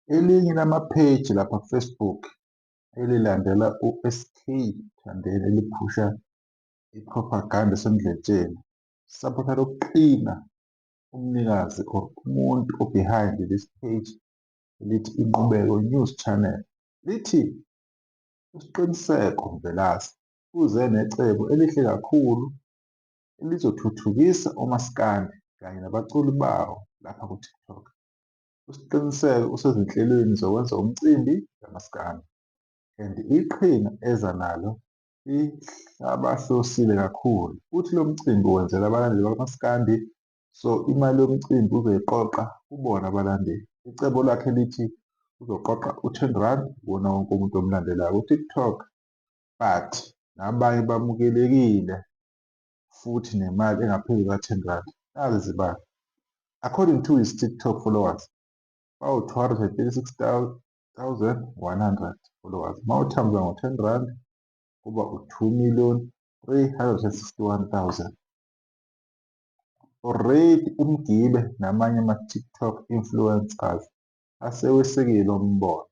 Elinye lama-page lapha ku-Facebook elilandela u-SK Mthandeni eliphusha i-propaganda esemdletsheni, saphotha lokuqina umnikazi or umuntu o-behind this page elithi Inqubeko News Channel, lithi uSiqiniseko Mvelase uze necebo elihle kakhulu elizothuthukisa omaskandi kanye nabaculi bawo lapha ku-TikTok. USiqiniseko usezinhlelweni zokwenza umcimbi kamaskandi and iqhinga eza nalo lihlabahlosile kakhulu. Uthi lo mcimbi wenzela abalandeli bakamaskandi, so imali yomcimbi uzoyiqoqa kubona abalandeli. Icebo lakhe lithi uzoqoqa u-R10 kuwona wonke umuntu omlandelayo ku-TikTok, but nabanye bamukelekile futhi nemali engaphezu kuka-R10. Nazi izibalo. According to his TikTok followers, bawu-236,100 followers. Uma u-times ngo-R10 kuba u-2,361,000. Already uMgibe namanye ama-TikTok influencers asewesekile lo mbono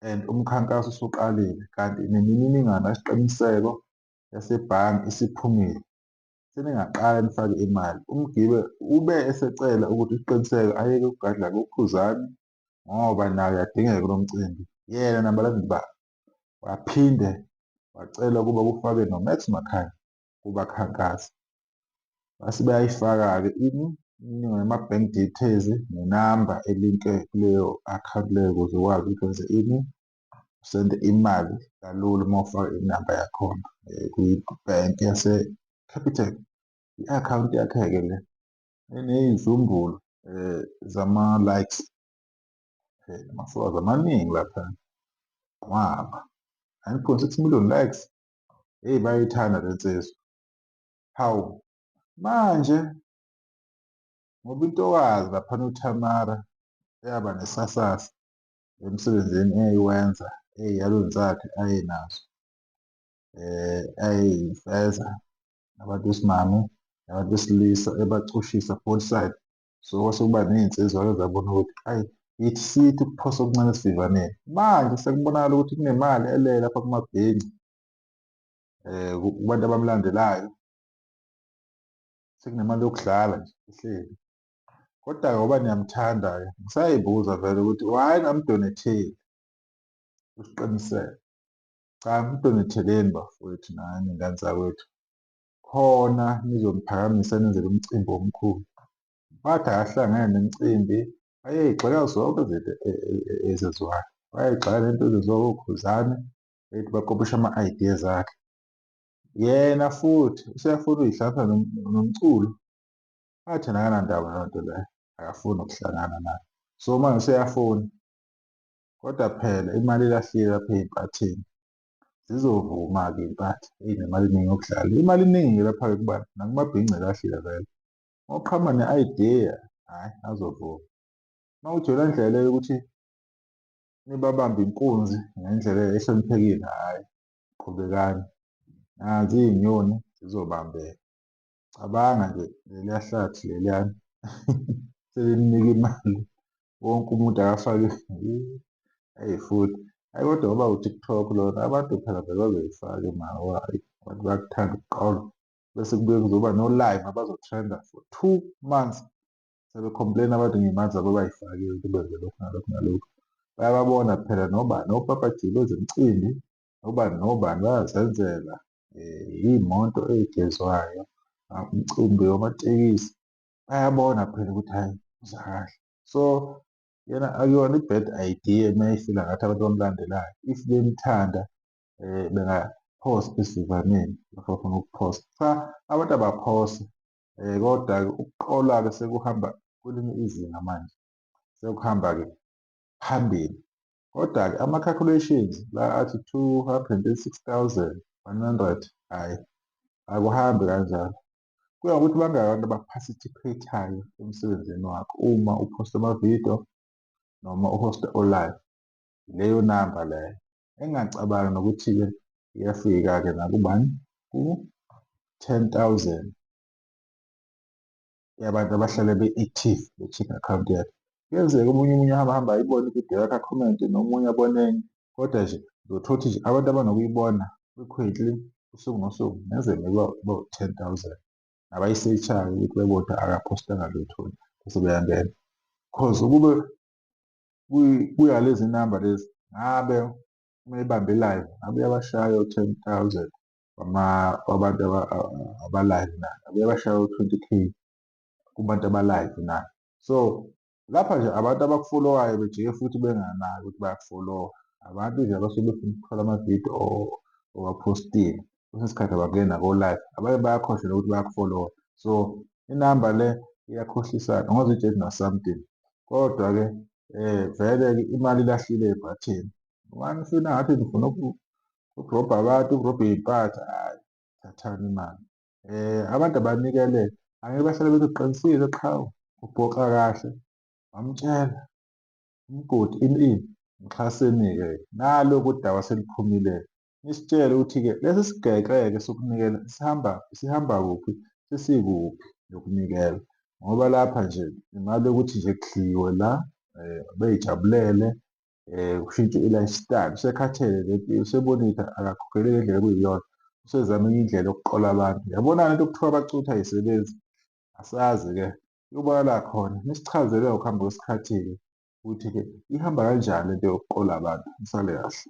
and umkhankaso usuqalile, kanti nemininingwane yesiqiniseko yasebhange isiphumile. Seningaqala nifake imali. UMgibe ube esecela ukuthi uSiqiniseko ayeke ukugadla kuKhuzani ngoba naye uyadingeka kulo mcimbi, yena nabalandeli bakhe. Waphinde wacela ukuba kufakwe noMax Makhanya kubakhankasi. Base bayayifaka-ke ini imininingwane yama-bank details nenamba elinke kuleyo akhawunti leyo ukuze ukwazi ukuthi wenze ini, usende imali kalula uma ufaka inamba yakhona kwibhenki yase-Capitec. I-akhawunti yakhe-ke le eney'zumbulu zama-likes, nama-followers amaningi laphaya, nqwaba, 9.6 million likes. Hheyi, bayayithanda le nsizwa. Hawu, manje ngoba intokazi laphana uThamara yaba nesasasa emsebenzini eyayiwenza ey'yalweni zakhe ayenazo, ayey'feza abantu besimame nabantu besilisa ebacushisa both side. So kwase kuba ney'nsizwa-ke ezabona ukuthi ayi, yithi sithi ukuphosa okuncane esivivaneni. Manje sekubonakala ukuthi kunemali elele lapha kumabhenki kubantu abamlandelayo, sekunemali yokudlala nje ehleli. Kodwa-ke ngoba niyamthanda-ke, ngisay'buza vele ukuthi why ningamdonetheli uSiqiniseko. Cha, mdonetheleni bafowethu nani ngane zakwethu, khona nizomphakamisa nenzele umcimbi omkhulu. Wathi akahlangene nemicimbi, wayey'gxeka zonke izinto ezenziwayo. Wayey'gxeka nento ezenziwa oKhuzani, ethi bakopisha ama-ideas akhe. Yena futhi useyafuna ukuy'hlanganisa nomculo, wathi yena akanandaba naleyo nto leyo, akafuni ukuhlangana nayo. So manje useyafuna, kodwa phela imali ilahlile lapha ey'mpatheni. Zizovuma-ke iy'mpatha, eyi nemali eningi yokudlala. Imali iningi-ke lapha-ke kubantu, nakumabhinca ilahlile vele. Uma uqhamuka ne-idea, hhayi azovuma. Uma kuthi iyona ndlela leyo yokuthi nibabambe inkunzi ngendlela ehloniphekile, hhayi qhubekani. Nazi iy'nyoni zizobambeka. Cabanga nje leliya hlathi leliyana sebeninika imali, wonke umuntu akafake, eyi futhi. Hhayi kodwa ngoba u-TikTok lona abantu phela vele bazoyifaka imali ngoba hhayi abantu bayakuthanda ukuqola. Bese kubuye kuzoba no-live abazo-trend-a for 2 months sebe-complain-a abantu ngey'mali zabo abay'fakile ukuthi benze lokhu nalokhu nalokhu. Bayababona phela nobani oPapa G bezemicimbi, nobani nobani bayazenzela, iy'moto ey'gezwayo, umcimbi wamatekisi, bayabona phela ukuthi hhayi uza kahle. So yena akuyona i-bad idea uma efila ngathi abantu abamlandelayo if bemthanda bengaphosa esivivaneni lapho bafuna ukuphosa. Cha, abantu abaphose kodwa-ke ukuqolwa-ke sekuhamba kwelinye izinga manje, sekuhamba-ke phambili. Kodwa-ke ama-calculations la athi 236,100, hhayi akuhambi kanjalo. Kuya ngokuthi bangaki abantu aba-participate-ayo emsebenzini wakho uma uphosta amavidiyo noma uhosta o-live. Leyo namba leyo engingacabangi nokuthi-ke iyafika-ke nakubani, ku-10,000 yabantu abahlale be-active be-check akhawunti yakhe. Kuyenzeka omunye omunye ahamba hamba ayibone ividiyo yakho akhomente nomunye abone enye, kodwa nje uzothola ukuthi nje abantu abanokuyibona frequently usuku nosuku kungenzeka bawu-10,000 abayi-search-ayo ukuthi bebone ukuthi akaphostanga lutho bese beyangena. Cause ukube kuyalezi namba lezi ngabe uma ebambe live ngabe uyabashaya u-10,000 wabantu aba-live naye, ngabe uyabashaya u-20 K kubantu aba-live naye. So lapha nje abantu abaku-follow-ayo bejike futhi benganaki ukuthi bayaku-follow-a, abantu nje abasuke befuna ukuthola amavidiyo owaphostile, kwesinye isikhathi abangeni nako-live, abanye bayakhohlwa nokuthi bayaku-follow-a. So inamba le iyakhohlisana ungazitshela na-something, kodwa-ke vele-ke imali ilahlile ey'phatheni. Uma nifuna ngathi nifuna ukurobha abantu, ukurobha iy'mpatha, hhayi thathani imali. Abantu abanikele angeke bahlale bethi uqinisile qhawe, ubhoxa kahle, wamtshela umgodi ini ini, mxhaseni-ke. Naloku udaba seluphumile-ke, nisitshele ukuthi-ke lesi sigekle-ke sokunikela sihamba sihamba kuphi, sesikuphi nokunikela. Ngoba lapha nje imali yokuthi nje kudliwe la, bey'jabulele, kushintshe i-lifestyle, usekhathele le mpilo, usebonile ukuthi akakhokhelwe ngendlela ekuyiyona, usezama enye indlela yokuqola abantu. Yabona lento okuthiwa bacutha ayisebenzi, asazi-ke kuyobonakala khona. Nisichazele ngokuhamba kwesikhathi-ke ukuthi-ke ihamba kanjani lento yokuqola abantu. Nisale kahle.